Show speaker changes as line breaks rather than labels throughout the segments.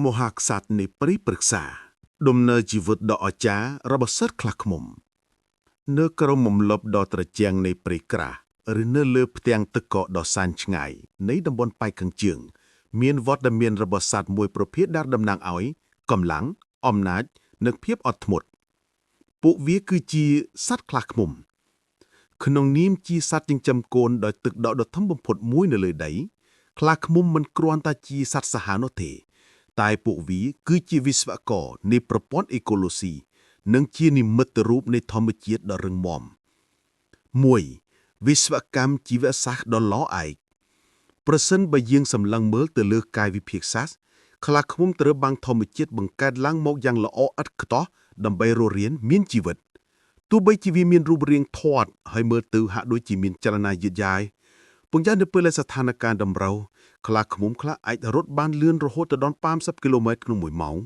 មហាក្សត្រនៃព្រៃព្រឹក្សា ដំណើរជីវិតដ៏អស្ចារ្យរបស់សត្វខ្លាឃ្មុំ នៅក្រោមមម្លប់ដ៏ត្រជាក់នៃព្រៃក្រាស់ឬនៅលើផ្ទាំងទឹកកកដ៏សែនឆ្ងាយនៃតំបន់ប៉ែកខាងជើង មានវត្តមានរបស់សត្វមួយប្រភេទដែលតំណាងឲ្យកម្លាំងអំណាចនិងភាពអត់ធ្មត់ពួកវាគឺជាសត្វខ្លាឃ្មុំ ក្នុងនាមជាសត្វចិញ្ចឹមកូនដោយទឹកដក់ដ៏ធំបំផុតមួយនៅលើដី ខ្លាឃ្មុំមិនគ្រាន់តែជាសត្វសាហាវនោះទេ តែពួកវាគឺជាវិស្វករនៃប្រព័ន្ធអេកូឡូស៊ីនិងជានិមិត្តរូបនៃធម្មជាតិដ៏រឹងមាំ1វិស្វកម្មជីវសាស្ត្រដ៏ល្អឯកប្រសិនបើយើងសម្លឹងមើលទៅលើកាយវិភាគសាស្ត្រខ្លាឃ្មុំត្រូវបានធម្មជាតិបង្កើតឡើងមកយ៉ាងល្អឥតខ្ចោះដើម្បីរស់រានមានជីវិត ទោះបីជាវាមានរូបរាងធាត់ហើយមើលទៅហាក់ដូចជាមានចលនាយឺតយ៉ាវប៉ុន្តែនៅពេលដែលស្ថានភាពតម្រូវខ្លាឃ្មុំខ្លះអាចរត់បានលឿនរហូតដល់80គីឡូម៉ែត្រក្នុងមួយម៉ោង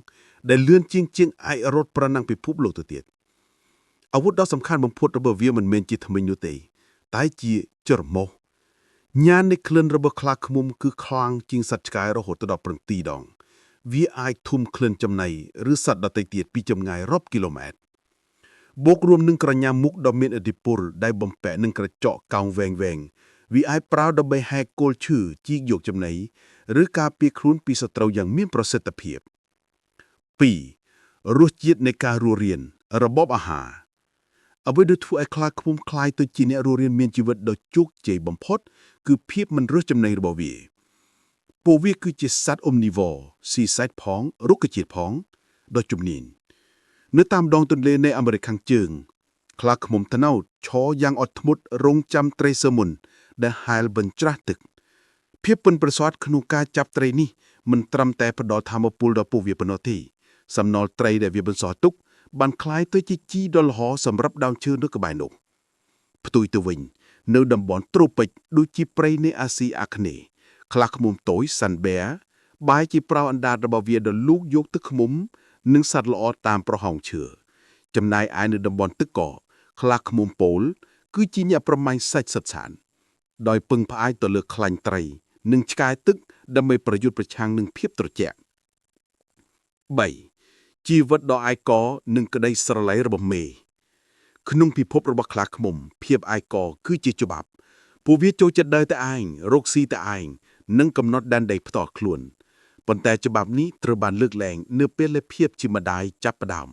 ដែលលឿនជាងជាងអាចរត់ប្រណាំងពិភពលោកទៅទៀតអាវុធដ៏សំខាន់បំផុតរបស់វាមិនមែនជាធ្មេញនោះទេតែជាច្រមុះញ៉ាននៃក្លិនរបស់ខ្លាឃ្មុំគឺខ្លាំងជាងសត្វឆ្កែរហូតដល់7ដងវាអាចធុំក្លិនចំណីឬសត្វដទៃទៀតពីចម្ងាយរាប់គីឡូម៉ែត្របូករួមនឹងក្រញាមុខដ៏មានឥទ្ធិពលដែលបំពាក់នឹងក្រចកកោងវែងវែងវាអាចប្រើដើម្បីហែកគល់ឈើជីកយកចំណីឬការពារខ្លួនពីសត្រូវយ៉ាងមានប្រសិទ្ធភាព2រសជាតិនៃការរស់រានរបបអាហារអ្វីដែលធ្វើឲ្យខ្លាឃ្មុំក្លាយទៅជាអ្នករស់រានមានជីវិតដ៏ជោគជ័យបំផុតគឺភាពមិនរើសចំណីរបស់វាពួកវាគឺជាសត្វ omnivore ស៊ីសាច់ផងរុក្ខជាតិផងដ៏ជំនាញ នៅតាមដងទន្លេនៃអាមេរិកខាងជើង ខ្លាឃ្មុំត្នោតឈរយ៉ាងអត់ធ្មត់រងចាំត្រីសមុនដែលហែលបញ្ច្រាស់ទឹក ភាពប៉ិនប្រសប់ក្នុងការចាប់ត្រីនេះមិនត្រឹមតែផ្ដល់ធម៌ពលដល់ពួកវាប៉ុណ្ណោះទេសំណល់ត្រីដែលវាបន្សល់ទុកបានក្លាយទៅជាជីដ៏ល្អសម្រាប់ដើមឈើនៅក្បែរនោះផ្ទុយទៅវិញ នៅតំបន់ត្រូពិចដូចជាព្រៃនៃអាស៊ីអាគ្នេយ៍ខ្លាឃ្មុំតូច Sun Bear បែរជាប្រើអណ្ដាតរបស់វាដល់លូកយកទឹកឃ្មុំ និងសត្វល្អតាមប្រហោងឈើចំណែកឯនៅតំបន់ទឹកកកខ្លាឃ្មុំពោលគឺជាអ្នកប្រមាញ់សាច់សុទ្ធសាធដោយពឹងផ្អែកទៅលើខ្លាញ់ត្រី និងឆ្កែទឹកដើម្បីប្រយុទ្ធប្រឆាំងនឹងភាពត្រជាក់3ជីវិតដ៏ឯកោនិងក្តីស្រឡៃរបស់មេ ក្នុងពិភពរបស់ខ្លាឃ្មុំ ភាពឯកោគឺជាច្បាប់ពួកវាចូលចិត្តដើរតែឯងរកស៊ីតែឯងនិងកំណត់ដែនដីផ្ទាល់ខ្លួនប៉ុន្តែច្បាប់នេះត្រូវបានលើកលែងនៅពេលដែលភាពជាម្ដាយចាប់ផ្ដើម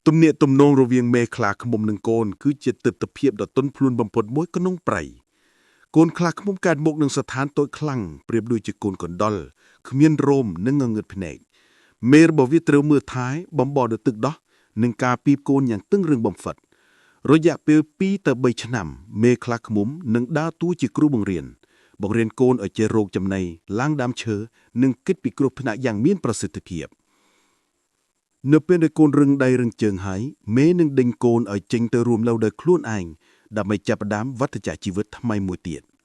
ទំនាក់ទំនងរវាងមេខ្លាឃ្មុំនិងកូនគឺជាទិដ្ឋភាពដ៏ទន់ភ្លន់បំផុតមួយក្នុងព្រៃកូនខ្លាឃ្មុំកើតមកនឹងស្ថានតូចខ្លាំងប្រៀបដូចជាកូនកណ្ដុរគ្មានរោមនិងងងឹតភ្នែកមេរបស់វាត្រូវមើលថែបំបដោយទឹកដោះនិងការពីបកូនយ៉ាងតឹងរឹងបំផុតរយៈពេល2ទៅ3ឆ្នាំមេខ្លាឃ្មុំនឹងដើរតួជាគ្រូបង្រៀនបង្រៀនកូនឲ្យចេះរកចំណីឡើងដើមឈើនិងគិតពីគ្រោះថ្នាក់យ៉ាងមានប្រសិទ្ធភាព នៅពេលដែលកូនរឹងដៃរឹងជើងហើយមេនឹងដេញកូនឲ្យចេញទៅរួមនៅដោយខ្លួនឯងដើម្បីចាប់ផ្ដើមវដ្តចក្រជីវិតថ្មីមួយទៀត។